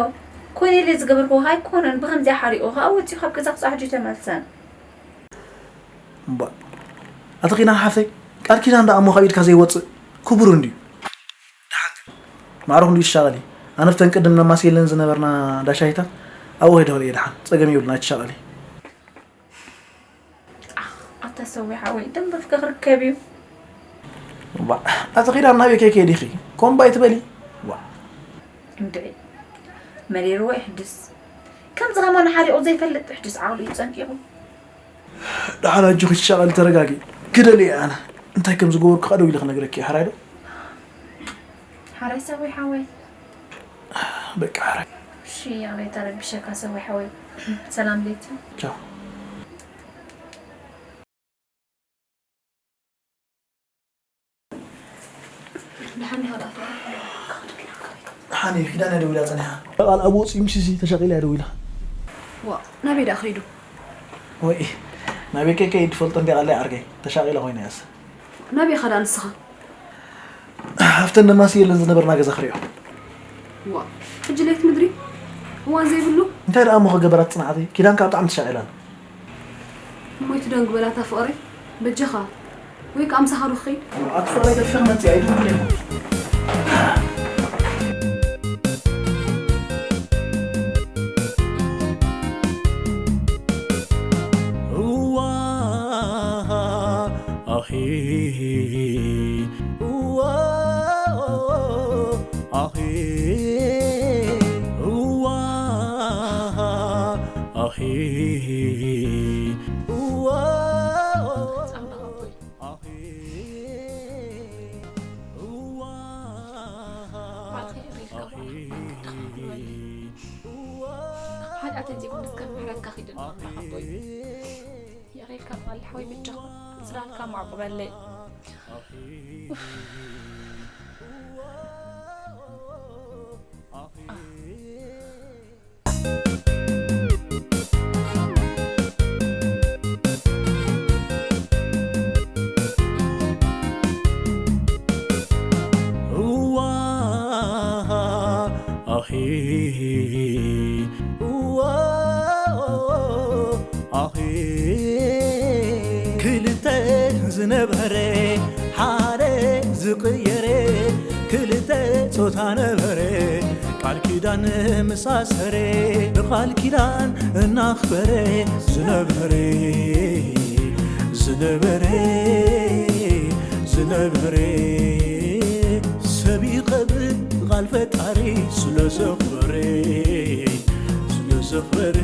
ኮይነ ኢለ ዝገበርክዎ ኣይኮነን፣ ብኸምዚኣ ሓሪቑ ኸኣ ወጺኡ ካብ ገዛ ክሳዕ ሕጂ ተመልሰን። እምባእ፣ ኣቲ ኪዳን ሓፍተይ፣ ቃል ኪዳን ደኣ እሞ ካብ ኢድካ ዘይወጽእ ክቡር እንድዩ። ደሓን ግን፣ ማዕረ ክንድኡ ይሻቐል እዩ። ኣነ ኣብተን ቅድም ነማስየለን ዝነበርና ዳሻሂታት ኣብኡ ከይደ ክርእየ ደሓን፣ ጸገም የብሉን፣ ኣይትሻቐሊ። ኣኽ፣ ኣታ ሰዊ ሓወይ፣ ደንበፍከ ክርከብ እዩ። እምባእ፣ ኣቲ ኪዳን ናበይ ከይከይድ ኢኺ? ኮምባ ኣይትበሊ። ዋ። እንድዒ፣ መሪርዎ ይሕድስ። ከምዚ ከማን ሓሪቑ ዘይፈልጥ ሕድስ ዓቕሉ እዩ ጸንቂቑ። ደሓን ኣጆኺ ትሻቐሊ ተረጋጊ። ክደሊ እየ ኣነ። እንታይ ከም ዝገበርኩ ከኣ ደው ኢለ ክነግረኪ እየ፣ ሕራይ ዶ? ሓራይ ሰብኣይ ሓወይ። በቃ ሕራይ። እሺ፣ ኣበይ ተረቢሸካ ሰብኣይ ሓወይ። ሰላም ለይቲ። ቻው። ደሓን ኢኻ ዶ ኣፍራ? ደሓን እየ፣ ኪዳን እያ ደዊላ ጸኒሓ። ቃል ኣብ ወጺኡ ምሽሲ ተሻቒላ እያ ደዊላ። ዋ፣ ናበይ ደኣ ከይዱ? ወይ፣ ናበይ ከይከይድ ትፈልጦ እንዲያ ቃለይ ዓርከይ፣ ተሻቒላ ኮይና እያስ። ናበይ ኸዳ ንስኻ? ኣብተን ነማሲ የለን ዝነበርና ገዛ ክሪኦ። ዋ፣ ሕጂ ለይቲ ምድሪ እዋን ዘይብሉ? እንታይ ደኣ እሞ ክገበራት ጽንዓተይ፣ ኪዳን ከኣ ብጣዕሚ ተሻቒላ ኣላ። እሞ ኣይትደንጉ በላታ ፍቕረይ፣ በጃኻ። ወይ ከኣ ምሳኻ ዶ ክኸይድ? ኣቲ ፍቕረይ ገዲፈ ክመጽእ እየ፣ ኣይትደንጉ። እዋ፣ ኣኺ፣ እዋ፣ ኣኺ፣ እዋ፣ ኣኺ፣ እዋ፣ ኣኺ፣ እዋ፣ ባዕልኻ ይቕሬ ኢልካ ኣኺ፣ እዋ፣ ሓጢኣተይ ዘይኮነስ ከም ምሕረትካ ኪደኒ ኣምላኽ ኣቦይ። ይቕሬ ኢልካ ቃል ሓወይ ብጃኻ ጽላልካ ማዕቁበለይ። እዋ ኣኺ እዋ ኣኺ ክልተ ዝነበረ ሓደ ዝቕየረ ክልተ ጾታ ነበረ ቃል ኪዳን ምሳሰረ ብቓል ኪዳን እናኽበረ ዝነበረ ዝነበረ ዝነበረ ሰብ ይቐብር ቓል ፈጣሪ ስለ ዘኽበረ ስለ ዘኽበረ